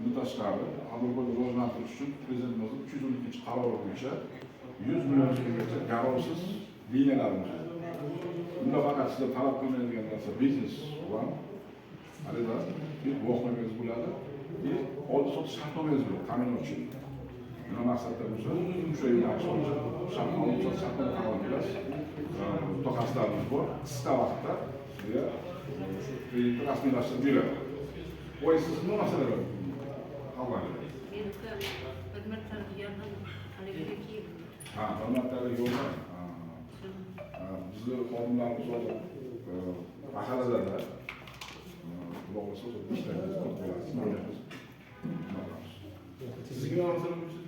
Bundan tashqari, tadbirkorlik rivojlantirish uchun Prezidentimizning 312-qarori bo'yicha 100 million so'mgacha garovsiz liniyalarimiz bor. Bunda faqat sizlar talab qilinadigan narsa biznes plan, halida bir guvohnomangiz bo'ladi и oldi sotish shartnomangiz bo'ladi ta'minot uchun. Nima maqsadda bo'lsa, o'sha yo'nalish bo'yicha shartnoma, oldi sotish shartnoma talab qilasiz. Mutaxassislarimiz bor, qisqa vaqtda sizga shu kreditni rasmiylashtirib beradi. Voy, siz nima masalalar hal? Meniki bir martalik yordam haligi keyin. Ha, bir martalik yo'lda. Ha, bizni xodimlarimiz hozir mahallalarda, xudo xohlasa, o'sha ishlarimiz ko'p bo'ladi. Nima qilamiz? Sizniki nima masala bo'yicha?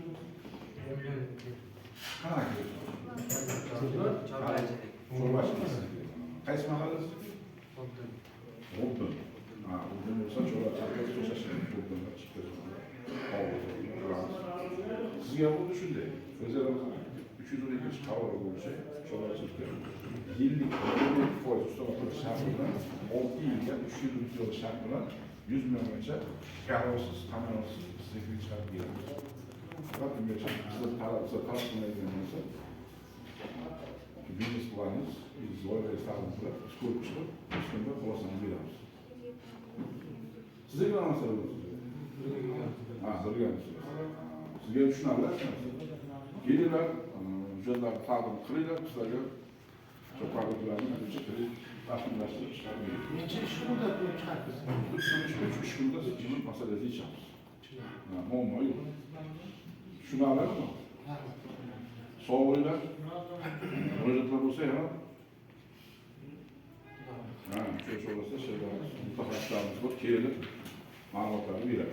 Qanaqa kredit? Chorvachilik. Chorvachilik sizniki. Qaysi mahalla sizniki? Oldin. O'bdin. Ha, O'bdin bo'lsa, chorvachilik o'sha O'bdinda chiqdi. Ko'ramiz. Sizga ham xuddi shunday. O'zlaringiz 312-qarori bo'yicha chorvachilikka yillik 17% ustama to'lash sharti bilan 6 yilga, 3 yil imtiyozli shart bilan 100 milliongacha garovsiz, ta'minotsiz sizga kredit chiqarib beramiz. Faqat ungacha sizlar talab qilinadigan narsa shu biznes planingiz, biznes loyihangiz taqdim qilib, biz ko'rib chiqib, biz shunda xulosani beramiz. Sizga nima masala bo'ldi? Ha, birga. Sizga tushunarli shu narsa. Kelinglar, hujjatlarni taqdim qilinglar, sizlarga shu produktlarni birinchi kredit rasmiylashtirib chiqarib beramiz. Necha ish kunda qilib chiqarsiz? 3 kunda sizni masalangizni yechamiz. Ha, muammo yo'q. Tushunarlimi? Sog' bo'linglar. Murojaatlar bo'lsa yana, ha, shu bo'lsa, mutaxassislarimiz bor, kelib ma'lumotlarni beradi.